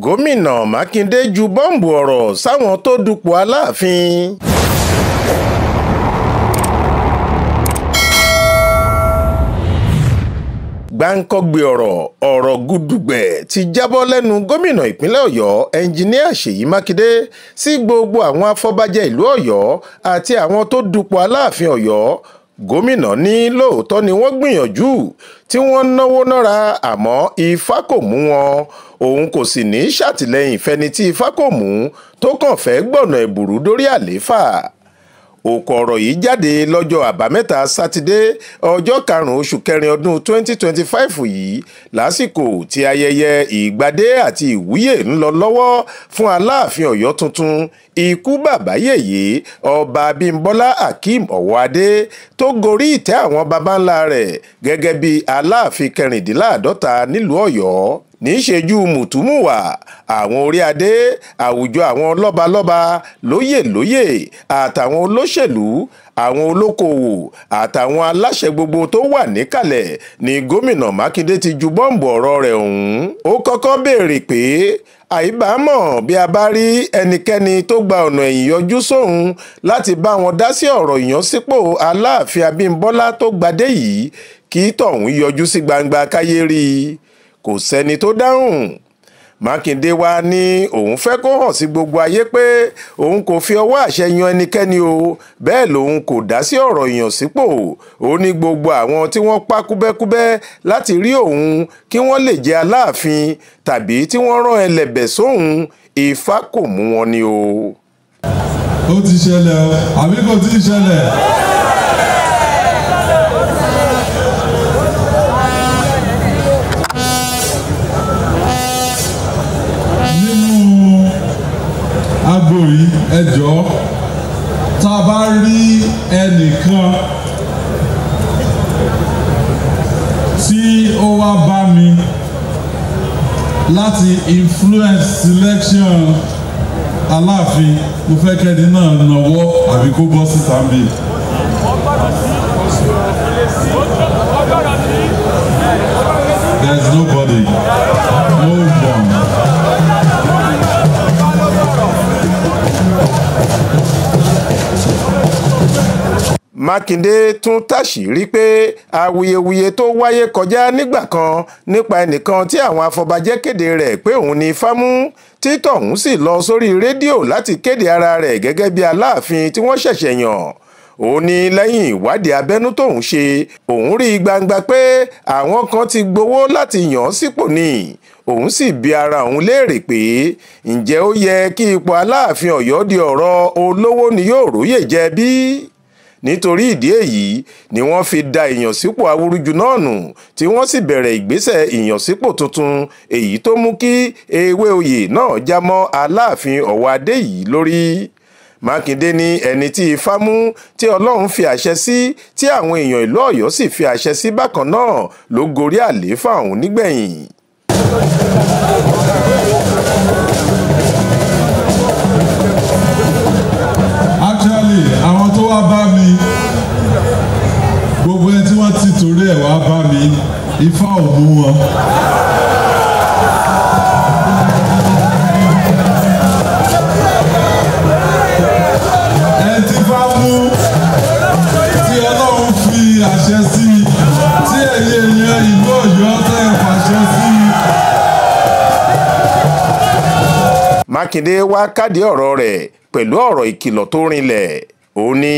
Gómìnà Mákindé ju bọ́ǹbù ọ̀rọ̀ sáwọn tó dupò Aláàfin. Gbáǹkọ́gbè ọ̀rọ̀ gudugbẹ̀ ti jábọ́ lẹ́nu gómìnà ìpínlẹ̀ Ọ̀yọ́, Ẹnjiníà Ṣèyí Mákindé, sí gbogbo àwọn afọbajẹ ìlú Ọ̀yọ́ àti àwọn tó dupò Aláàfin Ọ̀yọ́. Gómìnà ní lóòótọ́ ni wọ́n gbìyànjú tí wọ́n náwó nára, àmọ́ ifá kò mú wọn. Òun kò sì ní ṣàtìlẹ́yìn fẹ́ni tí ifá kò mú tó kàn fẹ́ gbọ̀nà ẹ̀bùrú dórí àlééfà. Òkò ọ̀rọ̀ yìí jáde lọ́jọ́ Àbámẹ́ta Sátidé, ọjọ́ karùn-ún oṣù kẹrin ọdún 2025 yìí, lásìkò tí ayẹyẹ ìgbadé àti ìwúyè ń lọ lọ́wọ́ fún Aláàfin Ọ̀yọ́ tuntun, ikú bàbá yèyé, Ọba Abímbọ́lá Akeem Ọ̀wọ́adé, tó gorí ìtẹ́ àwọn baba ńlá rẹ̀ gẹ́gẹ́ bí Aláàfin kẹrìndínláàádọ́ta nílùú Ọ̀yọ́. Níṣejú mùtúmùwà, àwọn orí adé, àwùjọ àwọn lọ́balọ́ba, lóyè lóyè, àtàwọn olóṣèlú, àwọn olókoòwò àtàwọn aláṣẹ gbogbo tó wà níkàlẹ̀ ni gómìnà Mákindé ti ju bọ́ǹbù ọ̀rọ̀ rẹ̀ ọ̀hún. Ó kọ́kọ́ béèrè pé àìbámọ̀ bí a bá rí ẹnikẹ́ni tó gba ọ̀nà ẹ̀yìn yọjú sóun láti bá wọn dá sí ọ̀rọ̀ ìyànsípò Aláàfin Abímbọ́lá tó gbadé yìí, kí tọ̀hún yọjú sí gbangba káyé rí i. Kò sẹ́ni tó dáhùn. Mákindé wá ní òun fẹ́ kó hàn sí gbogbo ayé pé òun kò fi ọwọ́ àṣẹ yan ẹnikẹ́ni o, bẹ́ẹ̀ lòun kò dá sí ọ̀rọ̀ ìyànsípò. Ó ní gbogbo àwọn tí wọ́n pa kúbẹ́kúbẹ́ láti rí òun kí wọ́n lè jẹ́ Aláàfin tàbí tí wọ́n rán ẹlẹ́bẹ̀ sóun, ifá kò mú wọn ni o. Ó ti ṣẹlẹ̀ o, àbí kò tí ì ṣẹlẹ̀? Agbo yìí, ẹ jọ̀ọ́, tá a bá rí ẹnìkan tí ó wá bá mi láti influence selection Aláàfin, mo fẹ́ kẹ́ni náà nawọ́ àbí kó bọ́ síta mi. There is nobody, no one. Mákindé tún táṣìírí pé awuyewuye tó wáyé kọjá nígbà kan nípa ẹnìkan tí àwọn afọbajẹ kéde rẹ̀ pé òun ni ifá mú, tí tọ̀hún sì lọ sórí rédíò láti kéde ara rẹ̀ gẹ́gẹ́ bí Aláàfin tí wọ́n ṣẹ̀ṣẹ̀ yàn. Ó ní lẹ́yìn ìwádìí abẹ́nú tóun ṣe, òun rí gbangba pé àwọn kan ti gbowó láti yàn án sípò ni. Òun sì bi ara òun léèrè pé ǹjẹ́ ó yẹ kí ipò Aláàfin Ọ̀yọ́ di ọ̀rọ̀ olówó ni yóò róyè jẹ bí? Nítorí ìdí èyí ni wọ́n fi da ìyànsípò awúrúju náà nù, tí wọ́n sì bẹ̀rẹ̀ ìgbésẹ̀ ìyànsípò tuntun, èyí tó mú kí ewé oyè náà já mọ́ Aláàfin Ọ̀wọ́adé yìí lórí. Mákindé ní ẹni tí ifá mú, tí Ọlọ́run fi àṣẹ sí, tí àwọn èèyàn ìlú Ọ̀yọ́ sì fi àṣẹ sí bákan náà ló gorí àlééfà ọ̀hún nígbẹ̀yìn. Actually, àwọn tó wá bá mi, gbogbo ẹni tí wọ́n ti torí ẹ̀ wá bá mi, ifá ò mú wọn. Ẹni tí ifá mú, tí Ọlọ́run fi àṣẹ sí, tí ẹ̀yin èèyàn ìlú Ọ̀yọ́ tẹ́ ẹ fàṣẹ sí. Mákindé wá kádìí ọ̀rọ̀ rẹ̀ pẹ̀lú ọ̀rọ̀ ìkìlọ̀ tó rinlẹ̀. Ó ní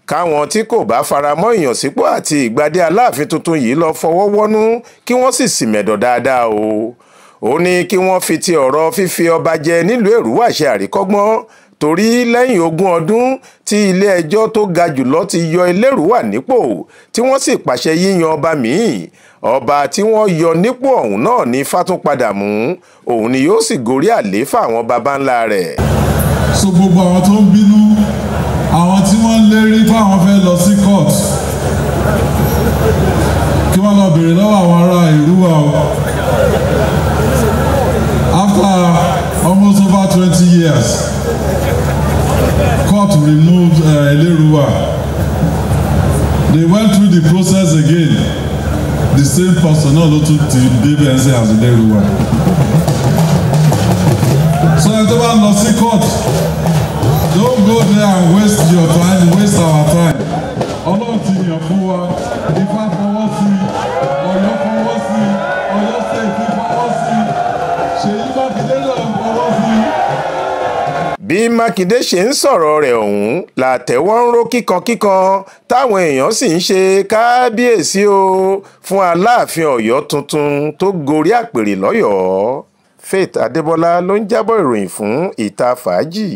káwọn tí kò bá faramọ́ ìyànsípò àti ìgbadé Aláàfin tuntun yìí lọ fọwọ́ wọ́nú kí wọ́n sì sìmẹ̀dọ̀ dáadáa o. Ó ní kí wọ́n fi ti ọ̀rọ̀ fífi ọba jẹ nílùú Èrúwà ṣe àríkọ́gbọ́n, torí lẹ́yìn 20 ọdún tí ilé ẹjọ́ tó ga jùlọ ti yọ Elérúwà nípò, tí wọ́n sì pàṣẹ yíyan ọba míì, ọba tí wọ́n yọ nípò ọ̀hún náà ní ifá tún padà mú, òun ni yóò sì gorí àlééfà àwọn baba ńlá rẹ̀. So gbogbo àwọn tó ń bínú, àwọn tí wọ́n ń lérí fáwọn fẹ́ lọ sí court, kí wọ́n lọ béèrè lọ́wọ́ àwọn ará Èrúwà o. After almost over 20 years, court removed Elérúwà. They went through the process again. The same person náà ló tún ti débẹ̀ ń sẹ́ as Elérúwà. lọ sí court. Don't go there and waste your time, waste our time. Ọlọ́run ti yàn fún wa, Ifá fọwọ́ sí, Ọ̀yọ́ fọwọ́ sí, Ọ̀yọ́ State fọwọ́ sí, Ṣèyí Mákindé náà fọwọ́ sí. Bí Mákindé ṣe ń sọ̀rọ̀ rẹ̀ ọ̀hún làtẹ́wọ́ ń ró kíkankíkan, táwọn èèyàn sì ń ṣe kábíyèsí o fún Aláàfin Ọ̀yọ́ tuntun tó gorí àpèrè lọ́yọ̀ọ́. Faith Adébọlá ló ń jábọ̀ ìròyìn fún Ìta Fàájì.